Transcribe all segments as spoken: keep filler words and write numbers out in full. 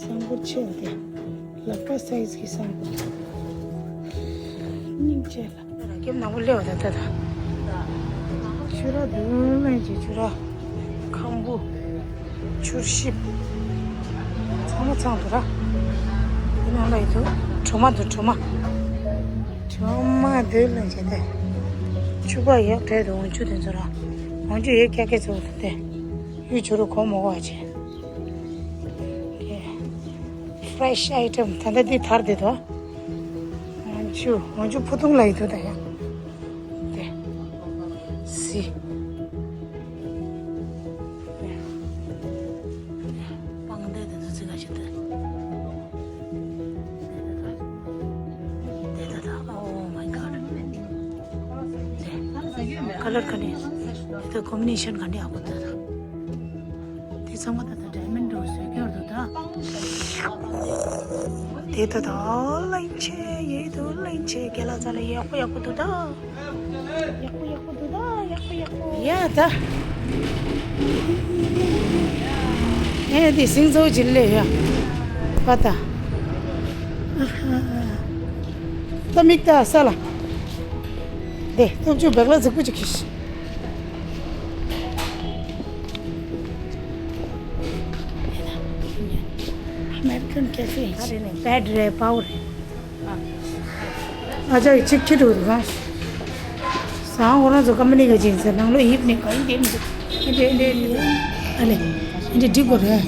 སྲང་འཁོར་ཆེ་བ་དེ། ལག་པ་སའི་ཛི་གི་སྲང་འཁོར། སྙིང་རྗེ་ལ། ར་སྐྱེམས་ནག་པོ་སླེབས་པ་ད་ལྟ་དང་། ཆུ་ར་དུ་ལེན་གྱི་ཆུ་ར། ཁང་བུ། ཆུར་ཤིབ། ཚང་མ་ཚང་འདུག་ར། འདི་ནང་ལ་ཡི་འདུག་གྲོ་མ་འདུག་གྲོ་མ། གྲོ་མ་དུ་ལེན་བྱས་ཏེ། ཕྱུ་པ་ཡག་དྲས་འདུག་འོང་ཆུ་དེ་ཚོ་ར། འོང་ཆུ་ཡོད་ཀྱག་ཀྱག་ཚོ་དེ། ཡུལ་ཆུ་རུ་གོ་མོ་གོ་བ་ཆེ། Fresh item ད་ལྟ་འདི་ཐར་དེ་དོ། འོང་ཆུ་འོང་ཆུ་ཕུ་ཐུང་ལ་ཡི་དོ་ད་ཡང་། དེ། སི། སྤང་དེ་དེ་ཚོ་ཚིག་ག་ཞིག་དེ། དེ་ད་ད། Oh my god. དེ། ཁ་ལར་ག་ནས། དེ་ད་ཀོམ་བི་ནེ་ཤན་ག་ནས་ཨ་གོ་དེ་ད། དེ་ཚང་མ་ད་ད་ཌའི་མོན་ཌི་བཟོས་ཀྱི་ཡོད་འདུག་ད། དེ་ད་ད་ལན་ཆེ་ཡེ་དུ་ལན་ཆེ་རྒན་ལགས་ཚ་ལ་ཡག་པོ་ཡག་པོ་འདུག་ད། ཡག་པོ་ཡག་པོ་འདུག་ད་ཡག་པོ་ཡག་པོ། ཡ་ད། ཨེ་དེ་སིང་ཚོ་ཇི་ལེ་ཡ། པ་ད། ད་མིག་ད་ས་ལ། དེ་སྟོབས་ཆུ་བེག་ལ་ཟིག་པོ་ཅིག་ཁྱི་ཤི། American cafe. ཨ་རེ་ནས་བེད་རེད་པའོ་རེད། ཨ་ཅག་གི་ཆིག་ཁྱི་འགྲོ་འདུག་ག་ཟང་ཁོ་རང་ཚོ་ཀམ་པ་ནི་ག་ཅིག་ཟེར་ནང་ལོ་ཡིབ་ནས་ག་ཡིན་དེ་མི་འདུག་ཨེ་འདྲེ་ཨེ་འདྲེ་ཨ་ལེ་ཨེ་འདྲེ་འགྲིག་གོ་རེད།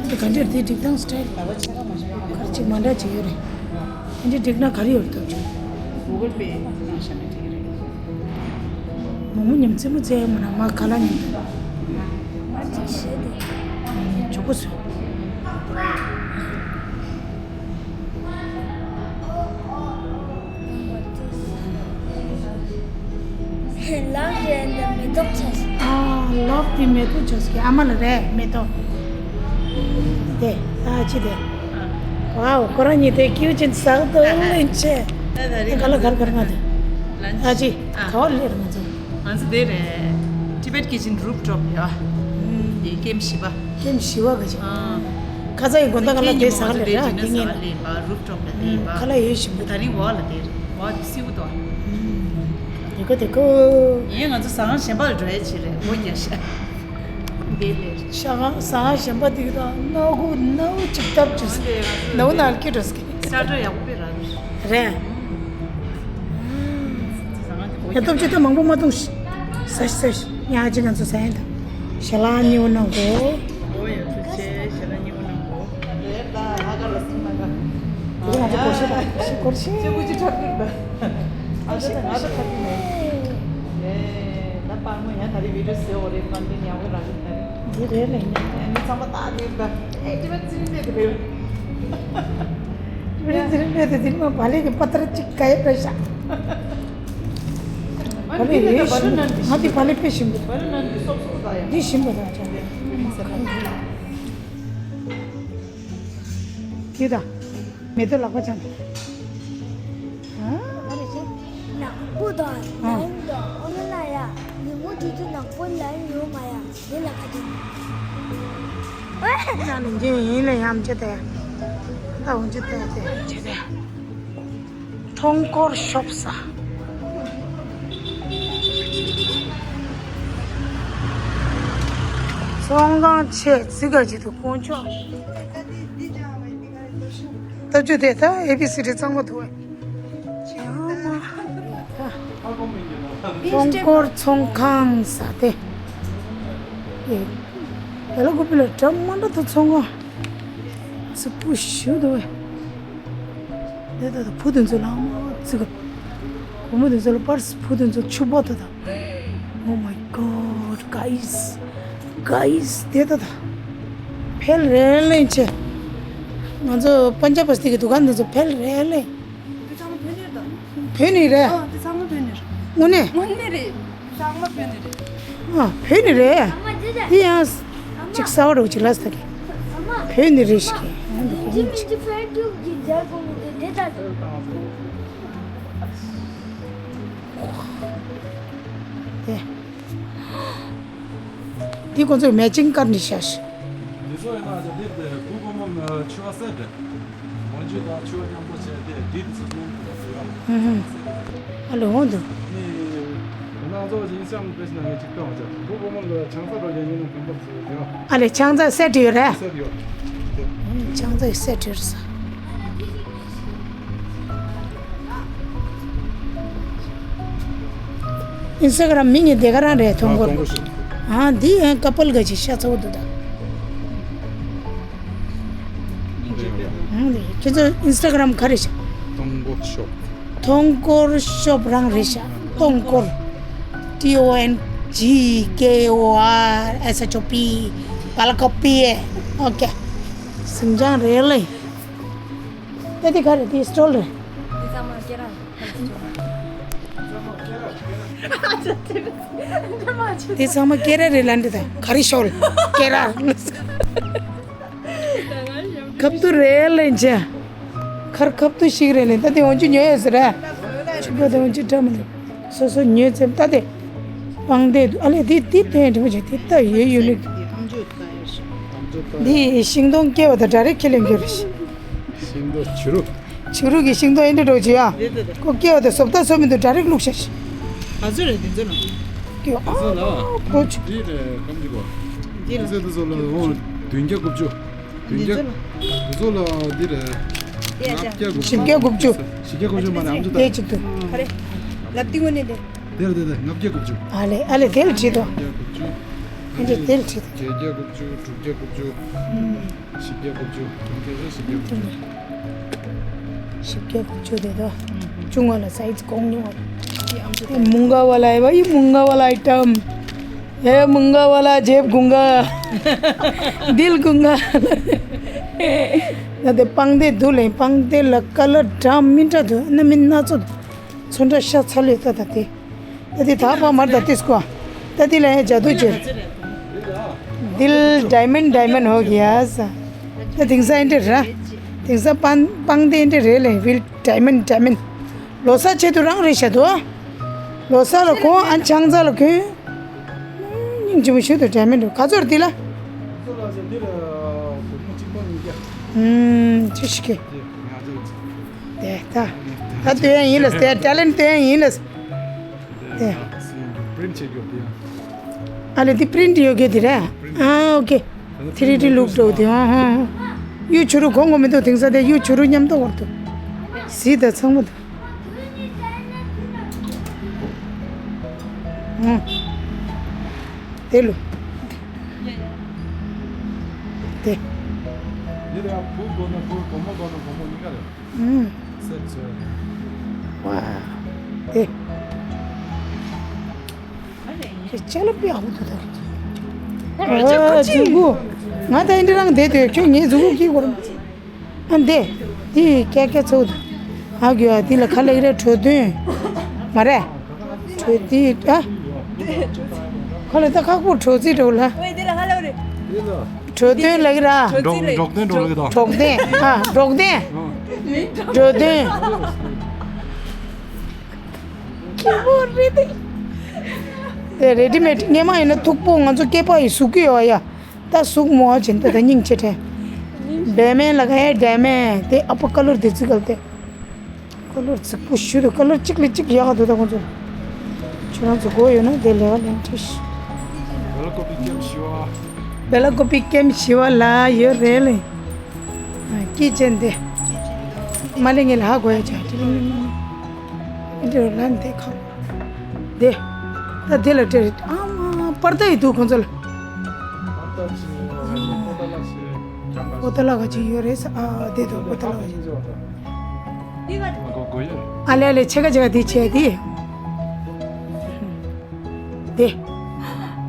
འདི་ག་འདྲེ་དེ་སྒྲིག་སྟངས་སི་ཊའིལ་ག་རེ་ཅིག་མ་འདྲ་ཅིག་ཡོད་རེད། ཨེ་འདྲེ་འགྲིག་ན་ག་རེ་ཡོད་རེད་ཐོབ་ཆུང་། Google Pay ནང་བཞག་ན་འགྲིག་གི་རེད། མོ་མོ་ཉམས་རྩེད་མོ་རྩེ་ཡ་མོ་ན་མ་ག་ལ་ཉམས། ང་ཅིག་ཤེས་ཏེ། ཆོག་གོ་སོ། ལབ་རེད་འདི་མེ་ཏོག་ཆགས་སོང་། ཨ་ལབ་དེ་མེ་ཏོག་ཆགས་སོང་། ཨ་མ་ལ་རེད་མེ་ཏོག་དེ་ད་ཅི་དེ། ཝའོ་ཁོ་རང་གཉིས་དེ་ཀིའུ་ཅན་ཟག་དོ་ལེན་ཆེ། དེ་ག་ལ་གར་གར་ང་དེ། ད་ཅི་ག་བ་ལེར་ང་ཚོ། ང་ཚོ་དེ་རེད། Tibet Kitchen Rooftop ཡ། དེ་ཀེམ་བཞི་པ། ཀེམ་བཞི་པ་ག་ཅིག་ཨ། ཁ་ཚ་ཡི་དགོན་བདག་ག་ལ་དེ་ཟ་ག་ལེ་ར་དེ་ངས། ཁ་ལ་ཡོད་ཞིམ་པོ་དེ། ད་རིང་འོག་ལ་དེ་རེད། འོག་དེ་སིའུ་དོ། དེ་ག་དེ་ག་ཡིན་ང་ཚོ་ཟ་ཁང་གཞན་པ་ལ་འགྲོ་ཡ་ཆེ་རེད་འོ་རྒྱ་ཤ། དེ་ལེ། ཤ་ཁང་ཟ་ཁང་གཞན་པ་དེ་ག་ད་ནོ་གུ་ནོ་ཅིག་ཏབ་ཅུ་ནོ་ནལ་ཀི་འགྲོ་སྐད། ས་ཁྲ་ཡག་པོ་དཔེ་རག་རེད། ཡ་སྟོབས་ཆེ་ད་མང་པོ་མ་གཏོང་ཤི། ས་ཤི་ས་ཤི་ཉ་ཅི་ང་ཚོ་ཟ་ཡིན་ད། ཞལ་ལག་ཉེ་བོ་གནང་དགོས། འོ་ཡ་ཐུགས་རྗེ་ཆེ་ཞལ་ལག་ཉེ་བོ་གནང་དགོས། རེད་ད་ལྷ་ཁང་ལ་སོང་ན་ད། དེ་ང་ཚོ་སྒོར་གཞས་དང་ཤི་སྒོར་གཞས། ཅི་གུ་ཅི་ཁྲབ་ཁྲིག་ད། ཨ་ཅག་ད་ང་ད་ཁ་ཐུག་མེད། ཨེ་ད་པར་མོ་ཡང་ད་རེས་བི་ཌིའོ་བཟོས་འོ་རེད་ཀོན་ཊེན་ཡག་པོ་རག་གི་ད་རེད། འདི་རེད་ལེ་ཉ། ཨེ་མི་ཚང་མ་ད་དེ་ད། ཨེ་ཏི་བ་ཙི་རིང་ལས་དེ་རེད། ཏི་བ་ཙི་རིང་ལས་དེ་དེ་མ་བ་ལེ་གི་པ་ཏར་ཅིག་ག་ཡེ་པ་ཤ། ཨ་ནི་འདི་ལ་ད་བ་ལུ་ནན་འདི་ང་འདི་བ་ལེ་དཔེ་ཞིམ་པོ་འདུག་བ་ལུ་ནན་འདི་སོབ་སོབ་ད་ཡ། འདི་ཞིམ་པོ་དང་ཅང་། འདི་དང་མེ་ཏོག་ལག་པ་ཅང་། ཨ་ནག་པོ་དང་ནག་པོ་དང་ཨོ་ལ་ལ་ཡ། ཉིན་མོ་དུས་དུས་ནག་པོ་ལ་ཡོང་མ་ཡ། འདི་ལ་ཁ་དུ། ཨ་ནི་འདི་ཡིན་ལ་ཡམ་ཅི་དེ། ད་འོང་ཅི་དེ་དེ་ཅི་དེ། ཚོང་སྐོར་ཤོབ་ས། ཚོང་ཁང་ཆེ་ཚིག་ག་ཅིག་ཏུ་དཀོན་མཆོག་ལྟ་རྒྱུ་དེ་ད་ཨེ་བི་སི་ཌི་གཙང་མ་འདུག་བས། ཚོང་སྐོར་ཚོང་ཁང་ས་དེ། ཨེ། དེ་ལ་ཀུ་པི་ལ་གྲམ་མ་འདྲ་དུ་ཚོང་ཁང་། ཚིག་པུ་ཞུ་འདུག་བས། དེ་ད་ད་བུ་དེ་ཚོ་ལ་མ་ཚིག་བུ་མོ་དེ་ཚོ་ལ་པར་སི་བུ་དེ་ཚོ་ཕྱུ་པ་ད་ད། Oh my god, guys, guys, དེ་ད་ད། ཕལ་རེ་ལེན་ཆེ། ང་ཚོ་པན་ཇབ་པ་སི་ཏི་གི་དུ་ཀན་དེ་ཚོ་ཕལ་རེ་ལེན། དེ་ཚང་མ་བོད་ནས་རེད་ད། བོད་ནས་རེད། ཨ་དེ་ཚང་མ་བོད་ནས་རེད། དངོས་གནས། དངོས་གནས་རེད། ཚང་མ་བོད་ནས་རེད། ཨ་བོད་ནས་རེད། ཨ་མ་དེ་ད། དེ་ཡང་ཅིག་གསར་པ་འདྲ་བོ་ཅིག་ལབ་ས་གི་ཨ་མ། བོད་ནས་རེད་ཤག་ཨ་མ། ཡིན་གཅིག་མིན་གཅིག་ཕན་ཀྱུག་གི་མཇལ་དགོས་མི་འདུག་དེ་ལྟ་དེ། འདི་ཁོང་ཚོས་མེ་ཅིང་ཀར་ནས་བཞག་ཤག་ཡིན་ན་ཅང་དེབ་དེ་བུ་བུ་མོ་ལ་ཆུ་བ་སེ་འདྲ། འོན་ཆུ་དང་ཆུ་བ་མཉམ་པོ་བྱས་ཏེ་འདི་དེ་ཚོ་ལེན་དགོས་ཟེར་ཡ། ཨུ་ཧུ། ཨ་ལེ་འོང་དུ། ནི་ང་ཚོ་ཅི་ཡིན་ཤམ་པེ་ཤི་ན་ངས་ཅིག་སྟོན་བ་བྱ། བུ་བུ་མོ་ལ་ཆང་ས་འགྲོ་རྒྱ་ཡིན་ན་གང་པར་ཟེར་ཡ། ཨ་ལེ་ཆང་ས་སེ་འདྲ་ཡོད་རེད། སེ་འདྲ་ཡོད། ཆང་ས་སེ་འདྲ་ཡོད་ས། ཨིན་སི་ཊ་གྷ་རམ་མིང་ངི་དེ་ག་རང་རེད། ཐོང་གོར། ཨ། འདི་ཡང་ཀ་པལ་ག་ཅིག་ཤ་ཚ་བོ་འདུག་ད། ཨ། འདི་ཁྱེད་ཚོ་ཨིན་སི་ཊ་གྷ་རམ་ག་རེ་ཤག་ཐོང་གོར་ཤོབ། ཐོང་གོར་ཤོབ་རང་རེད་ཤག་ཐོང་གོར། T O N G K O R S H O P། པལ་ཀོ་པི། ཨོ་ཀེ། ཟིང་ཆང་རེད་ལེ། ད་འདི་ག་རེད། འདི་སི་ཊོལ་རེད། འདི་ཚང་མ་ཀེ་ར། འདི་ཚང་མ་ཀེ་ར་རེད་ལབ་འདི་ད་ག་རེ་ཤོལ་ཀེ་ར། ཁབ་ཏུ་རེད་ལེ་འཇ། ཁར་ཁབ་ཏུ་ཞིག་རེད་ལེ། ད་འདི་འོན་ཆུ་ཉོས་ཡོད་ཟེར་ར། ཆུ་པོ་དེ་འོན་ཆུ་འདྲ་མི་འདུག་སོ་སོ་ཉོས་ཙམ་ད་དེ། པང་དེ་འདུག་ཨ་ལེ་འདི་འདི་ཕན་འདྲ་མོ་བྱས་འདི་ད་ཡོད་ཡོད་ནི། འདི་ཤིང་སྡོང་སྐྱེ་བ་དང་འདྲ་རེད། ཁས་ལེན་རྒྱུ་རེད། ཤིང་སྡོང་བྱུ་རུ། བྱུ་རུ་གི་ཤིང་སྡོང་ཨེ་འདྲ་འགྲོ་བྱེད་ཡ། རེད་རེད་རེད། ཁོ་སྐྱེ་བ་དང་བཟོ་ལྟ་བཟོ་མི་འདུག་འདྲ་རེད་བླུགས་ཤག་ག་ཚོད་རེད་འདི་ཚོ་ལ། སྐྱེ་བ། འདི་ཚོ་ལ། ཨ་པོ་ཆུ། འདི་རེད་གམ་འདི་གོ། འདི་ལ། འདི་ཚོ་ལ་འོ་བདུན་བརྒྱ་དགུ་བཅུ། བདུན་བརྒྱ། འདི་ཚོ་ལ། འདི་ཚོ་ལ་འདི་རེད། ལྔ་བརྒྱ་དགུ་བཅུ། བཞི་བརྒྱ་དགུ་བཅུ། བཞི་བརྒྱ་དགུ་བཅུ་མ་ནས་ཨམ་ཅོག་དེ་ད། གཅིག་ཏུ། ག་རེ། ལབ་ཏི་ངོ་ནས་འདི། དེར་དེ་དེ་ལྔ་བརྒྱ་དགུ་བཅུ། ཨ་ལེ་ཨ་ལེ་དེ་ལ་བྲིས་དོ། ལྔ་བརྒྱ་དགུ་བཅུ། ཨ་ལེ་དེ་ལ་བྲིས་དོ། བརྒྱད་བརྒྱ་དགུ་བཅུ། དྲུག་བརྒྱ་དགུ་བཅུ། ཨུམ། བཞི་བརྒྱ་དགུ་བཅུ། བཅོ་བརྒྱད་བཞི་བརྒྱ་དགུ་བཅུ། བཞི་བརྒྱ་དགུ་བཅུ་དེ་དོ། བཅུ་ང་ལ་སའི་ཛི་གོང་ཉུང་བ། མུང་ག་བ་ལ་ཨེ་བ་ཡི་མུང་ག་བ་ལ་ཨི་ཊམ། ཨེ་མུང་ག་བ་ལ་ཇེབ་གུང་ག། དིལ་གུང་ག། ན་དེ་པང་དེ་དུ་ལེ་པང་དེ་ལ་ཀ་ལར་འདྲ་མི་འདྲ་དུ་ན་མི་སྣ་ཚོགས། ཚོན་ཁྲ་ཤ་ཚ་ལོས་ལྟ་ད་དེ། ད་དེ་ད་པ་མར་ད་ཏིས་ཀོ། ད་དེ་ལ་ཡང་ཇ་དུ་ཅེ། དིལ་ཌའི་མོན་ཌའི་མོན་ཧོ་གི་ཡ་ས། ད་དེང་སང་ཨེ་འདྲ་ར། དེང་སང་པང་པང་དེ་ཨེ་འདྲ་རེད་ལེ་བིལ་ཌའི་མོན་ཌའི་མོན། ལོ་གསར་ཆེད་དུ་རང་རེད་ཤ་དོ། ལོ་གསར་ལ་ཁོང་ཨ་ཆང་ཚ་ལ་ཁོང་། སྙིང་རྗེ་མོ་ཞུ་དུ་དྲན་མི་འདུག་ག་ཚོད་འདི་ལ། ཨུམ། ཅི་ཞིག་གི། དེ་ད། ད་སྟོན་ཡ་ཡིན་ལ་དེ་ཊེ་ལེན་སྟོན་ཡ་ཡིན་ལ། དེ། ཨ་ལེ་འདི་པི་རིན་ཊི་ཡོད་གི་དེ་རེད། ཨ་ཨོ་ཀེ། ཐི་རི་ཌི་ལུག་འགྲོ་དེ་ཨ་ཧ། གཡུ་བྱུ་རུ་གོང་གོ་མི་འདུག་དེང་སང་དེ་གཡུ་བྱུ་རུ་མཉམ་དུ་བར་དུ། གཟི་དང་ཚང་མ་འདུག་ཨང་། དེ་ལོ། དེ། འདི་ལ་ཡང་བུ་དགོས་ན་བུ། བུ་མོ་དགོས་ན་བུ་མོ་གཉིས་ཀ་རེད། ཨང་། སེ་ཚོ། ཝ། དེ། ཁྱེད་ཅག་ལ་དཔེ་ཧ་གོ་ཐུབ་ད། ཨ་ཙི་གུ། ང་ད་ཨིན་དྲ་རང་བསྡད་དུས་ཁྱོད་ངའི་གཟུགས་པོ་ཀྱི་གོ་ར། ཨ་འདི། འདི་ཀྱ་ཀྱ་ཚོ། ཨ་གི་ཨ་འདི་ལ་ཁ་ལེགས་རེ་འཕྲོད་དོན། མ་རེད། འཕྲོད་དེ་ཨ། ཁ་ལེ་ད་ཁག་པོ་འཕྲོད་ཚིག་འགྲོ་ལ། འོ་འདི་ལ་ཁ་ལེ་རེ། འཕྲོད་དོན་ལགས་ར། འཕྲོད་ཚིག་རེ། འགྲོགས་དོན་འགྲོ་ལ་གི་དང་། འགྲོགས་དོན་ཨ་འགྲོགས་དོན། འཕྲོད་དོན། ཁྱི་པོ་རེད་དེ། དེ་རེ་ཌི་མེཌ་སྔས་མ་ཡིན་ན་མཐུག་པོ་ང་ཚོ་སྐེད་པ་ཡི་ཟུག་གི་ཡོད་ཡ། ད་ཟུག་མོ་ཨ་ཅན་ད་ད་སྙིང་ཆེ་ཁྲེ། བེ་མེན་ལ་ག་ཡ་བེ་མེན་དེ་ཨ་པོ་ཀ་ལོར་དེ་ཚིག་གལ་ཏེ། ཀ་ལོར་ཚིག་པོ་ཞུ་དུ་ཀ་ལོར་གཅིག་ལས་གཅིག་ཡག་ག་འདུག་ད་ཁོང་ཚོ། ཁྱོད་རང་ཚོ་དགོས་ཡོད་ན་དེ་ལས་ཀ་ལེན་ཁྲིས། བེ་ལ་ཀོ་པི་ཀེམ་ཞི་བ། བེ་ལ་ཀོ་པི་ཀེམ་ཞི་བ་ལ་ཡོད་རེད་ལེ། ཀི་ཅན་དེ། མ་ལེ་ངེ་ལ་ཧ་གོ་ཡ་ཅག་ཅི་ལེ་ལེ་ལེ། ཨིན་དྲ་ལན་དེ་ཁ། དེ། ད་དེ་ལ་སྤྲད་རེད། ཨ་མ་པར་ད་ཡི་འདུག་ཁོང་ཚོ་ལ། པོ་ཏ་ལ་ག་ཅིག་ཡོད་རེད་ས། ཨ་དེ་དང་པོ་ཏ་ལ་ག་ཅིག་ཨ་ལེ་ཨ་ལེ་ཆེ་ག་ཆེ་ག་དེ་བྱས་དེ། དེ།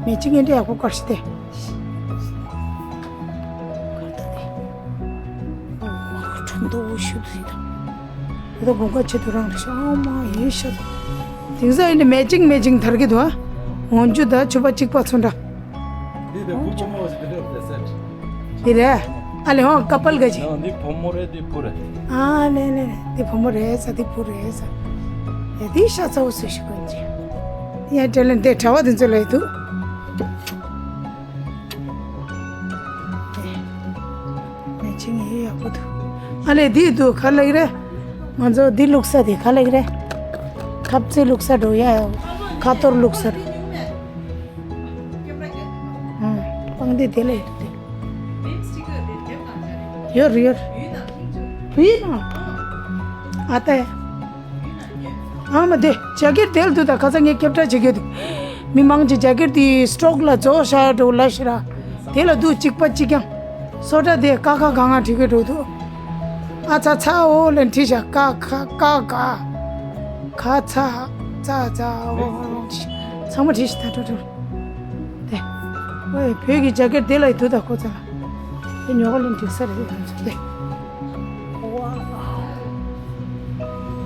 མེ་ཅིག་ངན་འདྲ་ཡག་པོ་དཀར་ཞིག་དེ། ཁྲོམ་དུ་ཤུ་དུ་ཡིན་ད། དེ་ད་དགུན་ཁ་ཆེད་དུ་རང་རེ་ཤ་ཨ་མ་ཡེ་ཤ་དུ། དེང་སང་ཡིན་ན་མེ་ཅིང་མེ་ཅིང་དར་གི་འདུག་ཨ། འོན་ཇུ་ད་ཆུ་པ་གཅིག་པ་ཚོ་འདྲ། འདི་དེ་བུ་ཕོ་མོ་ཞིག་དེ་འདྲ་རེད་ཟེར། འདི་རེད། ཨ་ལེ་ཧོ་ཀ་པལ་ག་ཅི། ཡང་འདི་བུ་མོ་རེད་འདི་བུ་རེད། ཨ་ལེ་ལེ་ལེ་འདི་བུ་མོ་རེད་ས་འདི་བུ་རེད་ས། ཡ་འདི་ཤ་ཚ་བོ་སུ་ཞིག་གོན་ཅི། ཡ་དྲན་ལེ་འདི་གྲྭ་བ་འདི་ཚོ་ལ་ཡི་འདུག་ཅིང་ཡེ་ཡག་པོ་འདུག་ཨ་ལས་འདི་འདུག་ག་ལེགས་རེད། ང་ཚོ་འདི་བླུགས་ས་དེ་ག་ལེགས་རེད། ཁབ་ཙེ་བླུགས་ས་འགྲོ་ཡ་ཡ། ཁ་གཏོར་བླུགས་ས། ཨང་། པང་དེ་དེ་ལ་ཡོད་དེ། ཡོད་རེད་ཡོད། བུ་ཡིན་ནམ། ཨ་ཏ་ཡ། ཨ་མ་དེ་ཇེ་ཀེཊ་དེ་ལ་འདུག་ད་ཁ་སང་ངས་ཁྱབ་བསྒྲགས་བྱེད་རྒྱུ་དེ། མི་མང་གི་ཇེ་ཀེཊ་དེ་སི་ཊོག་ལ་རྫོགས་ཤག་འགྲོ་ལ་ཤི་ར། དེ་ལ་འདུག་གཅིག་པ་གཅིག་རྐྱང་། སོ་ཊ་དེ་ཀ་ཁ་ག་ང་བྲིས་གི་འགྲོ་འདུག་ཨ་ཚ་ཚ་འོ་ལ་བྲིས་ཤག་ཀ་ཁ་ཀ་ག་ཁ་ཚ་ཚ་ཚ་འོ་འོ་འོ་བྲིས། ཚང་མ་བྲིས་ཤག་ད་འགྲོ་འགྲོ། དེ། ཨོའི་བོད་ཀྱི་ཇེ་ཀེཊ་དེ་ལ་ཡི་འདུག་ད་ཁོ་ཚ་ལ། དེ་ཉོ་ག་ལེན་འགྲིག་ས་རེད་ང་ཚོ་དེ།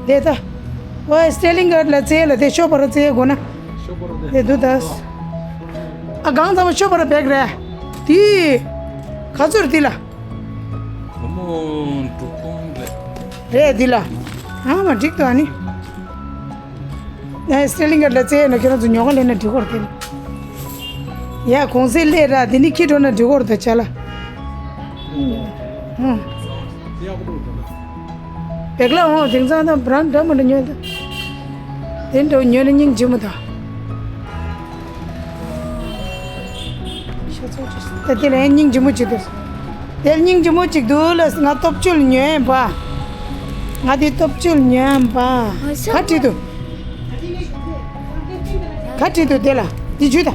དེ་ད། ཨོའི་སི་ཊེ་ལིང་གར་ལ་རྩེ་ལ་དེ་ཤོ་པ་ར་རྩེ་དགོས་ན། དེ་འདུག་ད། ཨ་གང་ཚང་མ་ཤོ་པ་ར་བེག་རེད། དེ། ག་ཚོད་དེ་ལ། བུ་མོ་འབྲུག་སྟོང་རེད། རེད་འདི་ལ། ཨ་མ་འགྲིག་ཏོ་ཨ་ནི། ཨེ་སི་ཊེ་ལིང་ག་ལ་རྩེ་ན་ཁྱེད་རང་ཚོ་ཉོ་ག་ལེན་ན་འགྲིག་གོ་ར་དེ་ལ། ཡ་གོང་སེ་ལས་ར་འདི་ནི་ཁྱི་འགྲོ་ན་འགྲིག་གོ་ར་ད་ཆ་ལ། ཨང་། བེག་ལ་འོང་དེང་སང་ད་བྲན་འདྲ་མི་འདྲ་ཉོས་ད། དེ་འདྲ་ཉོས་ན་སྙིང་རྗེ་མོ་ད། ད་དེ་ལ་སྙིང་རྗེ་མོ་ཅིག་འདུག་དེ་ལ་སྙིང་རྗེ་མོ་ཅིག་འདུག་ལ་ང་སྟོབས་བཅུ་ལ་ཉོས་ཡིན་པ། ང་དེ་སྟོབས་བཅུ་ལ་ཉོས་ཡིན་པ། ག་བྲིས་འདུག་ག་བྲིས་འདུག་དེ་ལ་འདི་ཇུས་ད།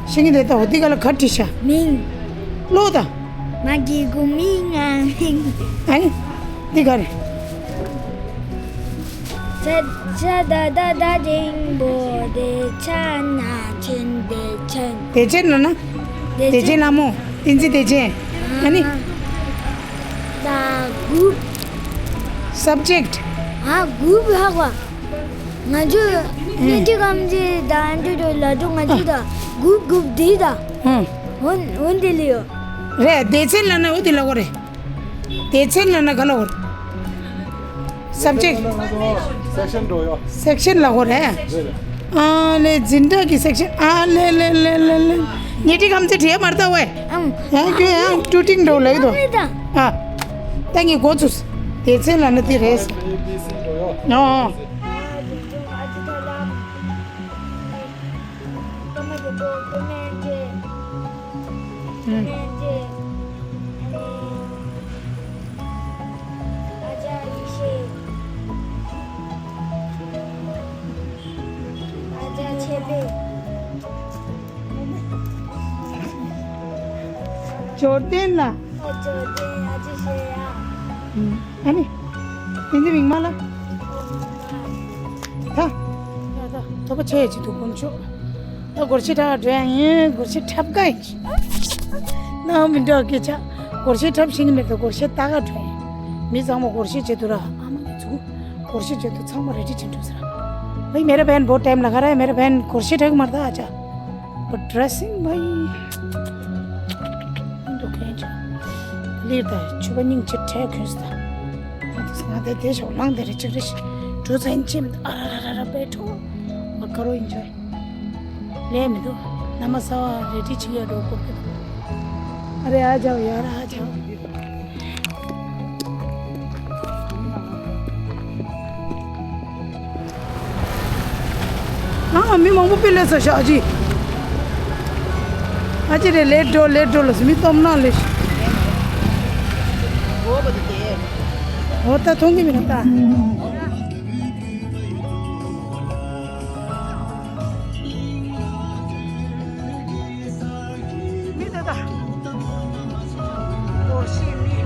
ཤེས་ཀྱི་འདི་ལྟ་བ་འདི་ག་ལ་ག་བྲིས་ཤག་མིང་། ཀློག་ད། མ་གི་གུ་མི་ང་མིང་། ཨ་ནི། འདི་ག་རེད། ཚ་ཚ་ད་ད་ད་འགྲེང་བུ་བདེ་ཆེན་ན་ཆེན་བདེ་ཆེན། བདེ་ཆེན་ལ་ན། བདེ་ཆེན་ལ་མོ། བསྟན་འཛིན་བདེ་ཆེན། ཨ་ནི། ད་གུབ། སབ་ཇེཀ་ཊི། ཨ་གུབ་ཧ་གོ། ང་ཚོ་ཨེ་ནི་ཏི་ཀམ་ཅི་ད་འདི་དུ་ལ་དུ་ང་ཚོ་ད་གུབ་གུབ་འདི་ད། ཨང་། འོན་འོན་འདི་ལ་ཡོད། རེད་བདེ་ཆེན་ལ་ན་འོ་འདི་ལ་གོ་རེད། སྡེ་ཚན་ལབ་ན་ག་ལ་བར། སབ་ཇེཀ་སེག་ཤན་འགྲོ་ཡོད། སེག་ཤན་ལབ་དགོས་རེད། རེད་རེད། ཨ་ལེ་འཛིན་གྲྭ་གི་སེག་ཤན་ཨ་ལེ་ལེ་ལེ་ལེ་ལེ། ཉེ་ཁྲི་ཁམས་ཚེ་བྲིས་མར་ལྟ་བས། ཨང་། ཡང་ཁྱོད་ཡང་ཀྲུ་ཏིང་འགྲོ་ལེགས་དོ། ཨ། ད་ངས་འགོ་ཚུགས། སྡེ་ཚན་ལབ་ན་དེ་རེད། ཨ་ཨ། ཨུམ། འབྱོར་ལྡན་ལ། ཨུམ། ཨ་ནི། དེ་འདི་མིག་མ་ལ། ད། ད་ད་ཐོབ་པ་ཆེ་ཅི་འདུག་དཀོན་མཆོག་ད་སྒོར་གཞས་འཁྲབ་འགྲོ་ཡ་ཡིན། སྒོར་གཞས་འཁྲབ་ག་ཡིན། ནང་མི་འདྲ་སྐད་ཆ། སྒོར་གཞས་འཁྲབ་ཤེས་ནི་མེད་ད་སྒོར་གཞས་ལྟ་ག་འགྲོ་ཡིན། མི་ཚང་མ་སྒོར་གཞས་བྱེད་དུ་ར་ཨ་མ་ནི་ཚུ། སྒོར་གཞས་བྱེད་དུ་ཚང་མ་རེ་ཌི་བྱེད་འགྲོ་ཟེར། भाई मेरा बहन बहुत टाइम लगा रहा है। मेरा बहन कुर्सी ढक मरता आजा। पर ड्रेसिंग भाई दुखें चा लीर दा छुबा निंग चिट्ठे खुसता। मैं तो संगा दे दे शो लंग दे रे चिक रिश। जो सा इंचे में आ रा रा रा रा बैठो और करो एंजॉय। ले मैं तो नमस्ते रेडी चिया डो को। अरे आ जाओ यार आ जाओ। ཨ་མི་མང་པོ་དཔེ་སླེབས་ས་ཤག་ཨ་ཅེ། ཨ་ཅེ་རེད་ལེ་འགྲོ་ལེ་འགྲོ་ལ་མི་སྟོབས་ན་ལེ། འོ་ད་མཐོང་གི་མི་འདུག་ད། མི་དེ་དག་སྒོར་གཞས་མི།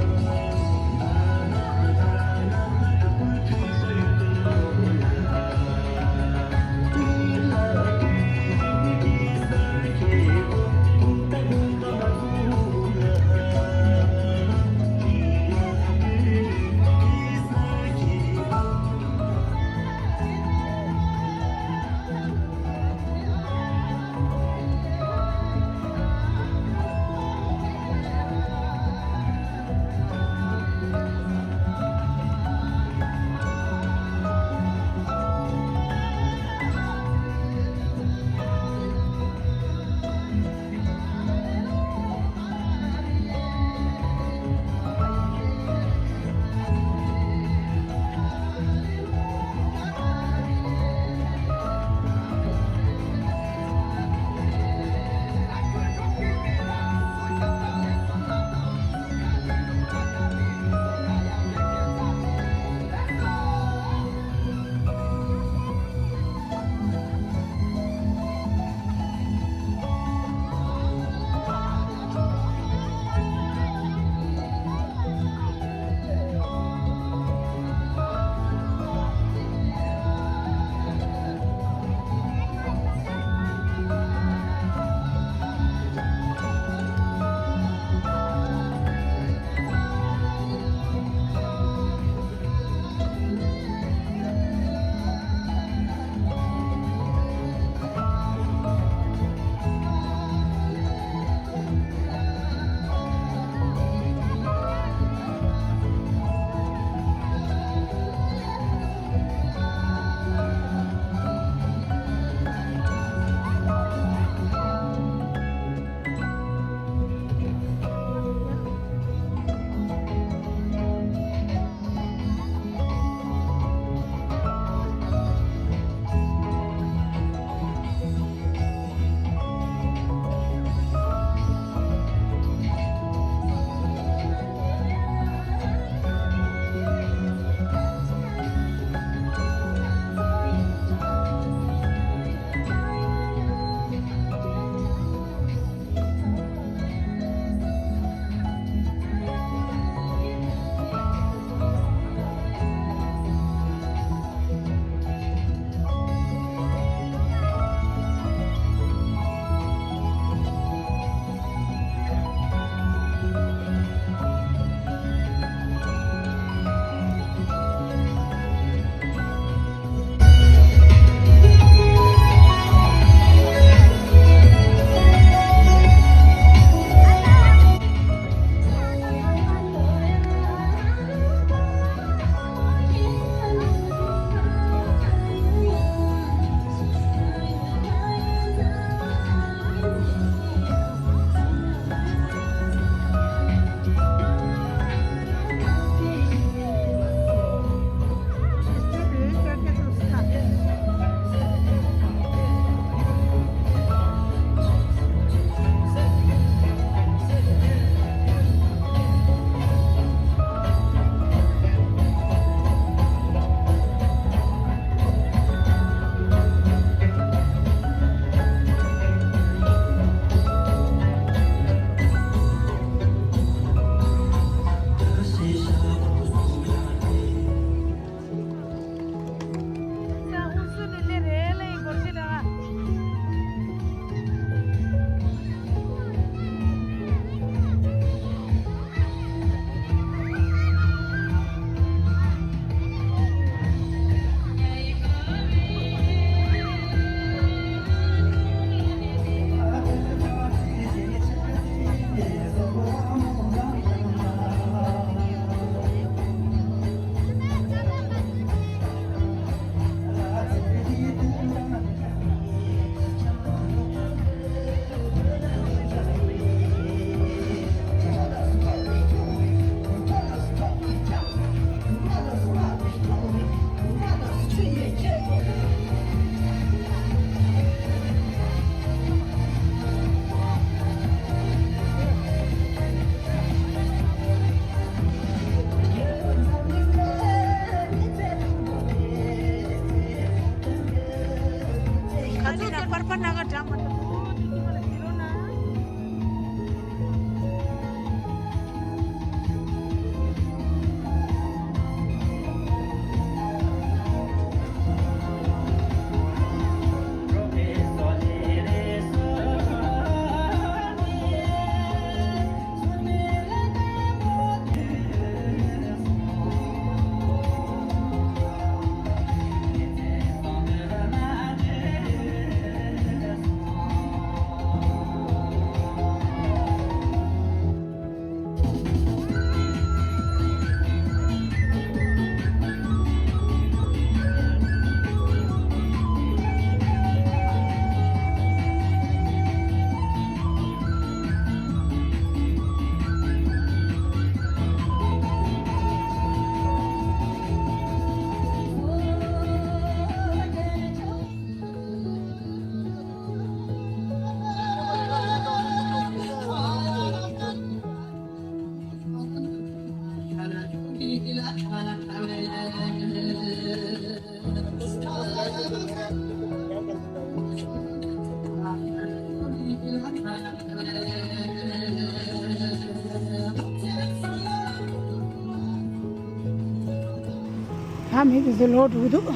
ཨ་མི་དེ་ཚོ་ལོག་འགྲོ་གི་འདུག་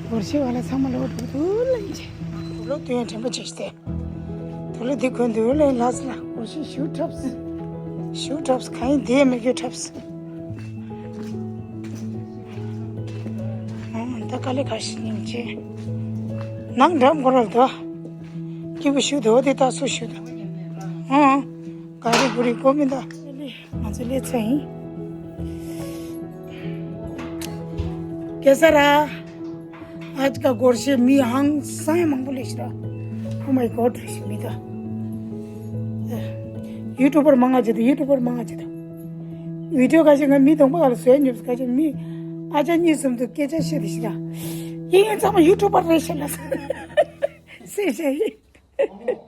སྒོར་གཞས་བ་ལ་ཚང་མ་ལོག་འགྲོ་གི་འདུག་ལབ་ཡིན་ཅེ། དུག་ལོག་དུས་ཡང་དྲན་པ་བྱེད་ཤི་སྟེ། དུག་ལོག་འདི་གོན་དུས་ལ་ཡིན་ལགས་སི་ལ། སྒོར་གཞས་ཞུ་འཁྲབ་སི། ཞུ་འཁྲབ་སི་གང་ཡིན་དེ་མི་དགོས་འཁྲབ་སི། ཨང་། ད་དཀའ་ལས་ཁག་ཞིག་ཡིན་ཅེ། ནང་འགྲམ་གོ་ར་ལ་དོ། སྐྱིད་པོ་ཞུ་དོ་དེ་ད་སུ་ཞུ་དོ། ཨང་། ག་རེ་གུ་རེ་གོ་མི་འདུག་ང་ཚོ་སླེབས་ཚར་ཡིན། གེ་སར་ར། ཨ་ཅི་ཀ་སྒོར་གཞས་མི་ཧང་སང་ཡང་མང་པོ་སླེབས་ཤི་ར། Oh my God རེ་ཞིག་མི་ད། ཡུ་ཊུབ་པར་མང་ང་བྱེད་དོ། ཡུ་ཊུབ་པར་མང་ང་བྱེད་དོ། བི་ཌིའོ་ཁ་ཤས་ང་མི་གདོང་པ་ག་ལ་བཟོས་ཉོབ་ཁ་ཤས་མི་ཨ་ཅག་གཉིས་གསུམ་དུ་སྐད་ཆ་བཤད་དེ་ཤི་ར། ཡིན་ཡིན་ཚང་མ་ཡུ་ཊུབ་པར་རེད་ཤི་ལ། སེ་ཤ་ཡིན།